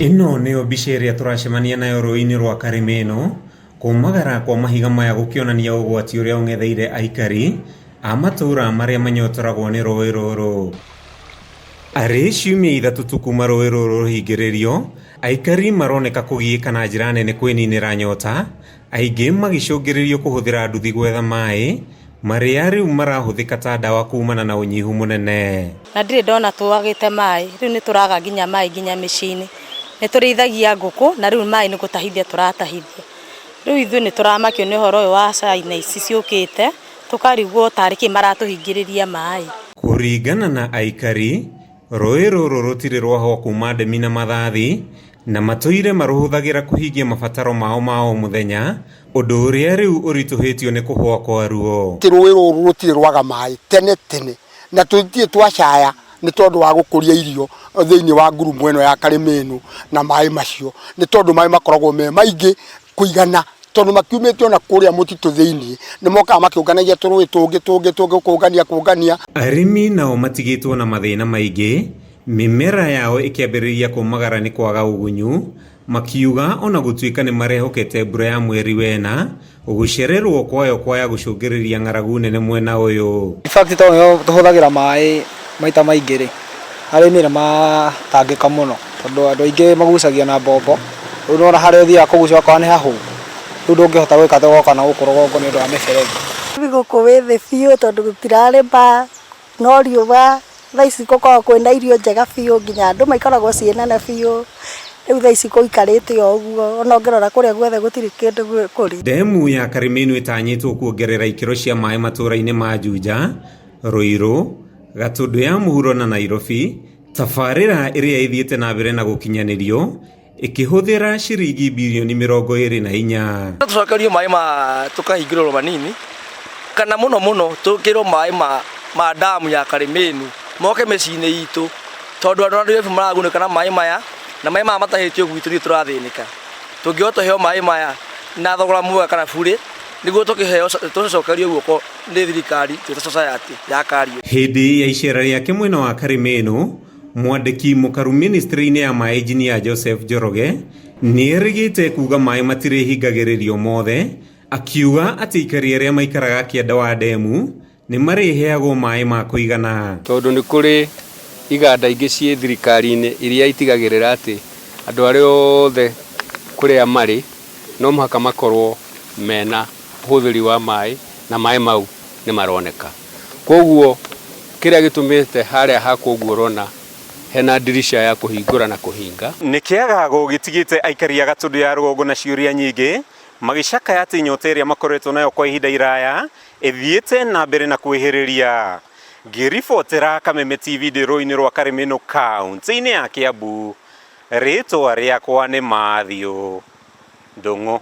Ĩno nĩyo mbica ĩrĩa tũracemania nayo rũĩ-inĩ rwa Karĩmĩno, kũmagara kwa mahiga maya gũkĩonania ũgwati ũrĩa ũng'etheire aikari a matũra marĩa manyotoragwo nĩ rũĩ rũrũ. Arĩ ciumia 3 tu kuma rũĩ rũrũ rũhingĩrĩrio, aikari maroneka kũgiĩka na njĩra nene kwĩninĩra nyota, aingĩ magĩcũngĩrĩrio kũhũthĩra nduthi gwetha maĩ, marĩa rĩu marahũthĩka ta ndawa kumana na ũnyihu mũnene. Na ndirĩ ndona twagĩte maĩ, rĩu nĩ tũraga nginya maĩ nginya mĩciĩ-inĩ. Nĩ tũrĩithagia ngũkũ na rĩu maĩ nĩ gũtahithia tũratahithia. Rĩu ithuĩ nĩ tũramakio nĩ ũhoro ũyũ wa China ici ciũkĩte, tũkarigwo tarĩ kĩ maratũhingĩrĩria maĩ. Kũringana na aikari, rũĩ rũrũ rũtirĩ rwahwa kuma ndemi na mathathi, na matũire marũhũthagĩra kũhingia mabataro mao ma o mũthenya, ũndũ ũrĩa rĩu ũritũhĩtio nĩ kũhwa kwaruo. Atĩ rũĩ rũrũ rũtirĩ rwaga maĩ tene tene, na tũtirĩ twacaya nĩ tondũ wa gũkũria irio thĩinĩ wa ngurumo ĩno ya Karĩmĩnũ na maĩ macio, nĩ tondũ maĩ makoragwo me maingĩ kũigana tondũ makiumĩte ona kũrĩa mũtitũ thĩinĩ, nĩ mokaga makĩũnganagia tũrũĩ tũngĩ tũngĩ tũngĩ kũngania kũngania. Arĩmi nao matigĩtwo na mathĩna maingĩ, mĩmera yao ĩkĩambĩrĩria kũmagara nĩ kwaga ũgunyu, makiuga ona gũtuĩka nĩ marehokete mbura ya mweri wena, gũcererwo kwayo kwaya gũcũngĩrĩria ng'aragu nene mwena ũyũ. In fact tondũ tũhũthagĩra maĩ maita maingĩ rĩ, arĩmi nĩ matangĩka mũno tondũ andũ aingĩ magucagia na mbombo, rĩu nĩwona harĩa ũthiaga kũgucia ũgakora nĩ hahũu, rĩu ndũngĩhota gwĩka atĩ ũgoka na gũkũ rũgongo nĩ ũndũ wa mĩberethi. Rĩu gũkũ wĩ thĩ biũ tondũ gũtirarĩma no riũa, thaa ici gũkoragwo kwĩna irio njega biũ nginya ndũma ikoragwo ciĩ nene biũ, rĩu thaa ici gũikarĩte o ũguo ona ũngĩrora kũrĩa guothe gũtirĩ kĩndũ kũrĩ. Ndemu ya Karĩmĩnũ ĩtanyĩtwo kuongerera ikĩro cia maĩ matũra-inĩ ma Juja, Ruiru, Gatũndũ ya mũhuro na Nairobi, tabarĩra ĩrĩa ĩthiĩte na mbere na gũkinyanĩrio ĩkĩhũthĩra ciringi birioni 24. Tũcokerio maĩ ma tũkahingĩrĩrwo manini kana mũno mũno tũkĩrwo maĩ ma damu ya Karĩmĩnu moke mĩciĩ-inĩ itũ tondũ andũ a Nairobi maragunĩka na maĩ maya na maĩ maya matahĩtio gwitũ nithuĩ tũrathĩnĩka. Tũngĩhota tũheo maĩ maya na thogora mwega kana burĩ nĩguo tũkĩheo tũcokerio guoko nĩ thirikari twĩ ta society ya Kariũ. Hĩndĩ ya icera rĩake mwena wa Karĩmĩnũ, mwandĩki mũkaru ministry-inĩ ya maĩ Engineer Joseph Njoroge nĩerĩgĩte kuga maĩ matirĩhingagĩrĩrio mothe, akiuga atĩ aikari arĩa maikaraga kĩanda wa ndemu nĩ marĩheagwo maĩ ma kũigana. Tondũ nĩ kũrĩ iganda ingĩ ciĩ thirikari-inĩ iria itigagĩrĩra atĩ andũ arĩa othe kũrĩa marĩ no mũhaka makorwo mena ũhũthĩri wa maĩ na maĩ mau nĩ maroneka. Koguo kĩrĩa gĩtũmĩte harĩa hakwo ũguo ũrona hena ndirisha ya kũhingũra na kũhinga. Nĩ kĩagago gĩtigĩte aikari a Gatũndũ ya rũgongo na ciũria nyingĩ magĩcakaya atĩ nyota ĩrĩa makoretwo nayo kwa ihinda iraya ĩthiĩte na mbere na kwĩhĩrĩria. Ngĩribotera Kameme TV ndĩ rũĩ-inĩ rwa Karĩmĩnũ kaunti-inĩ ya Kiambu, rĩtwa rĩakwa nĩ Matthew Ndung'u.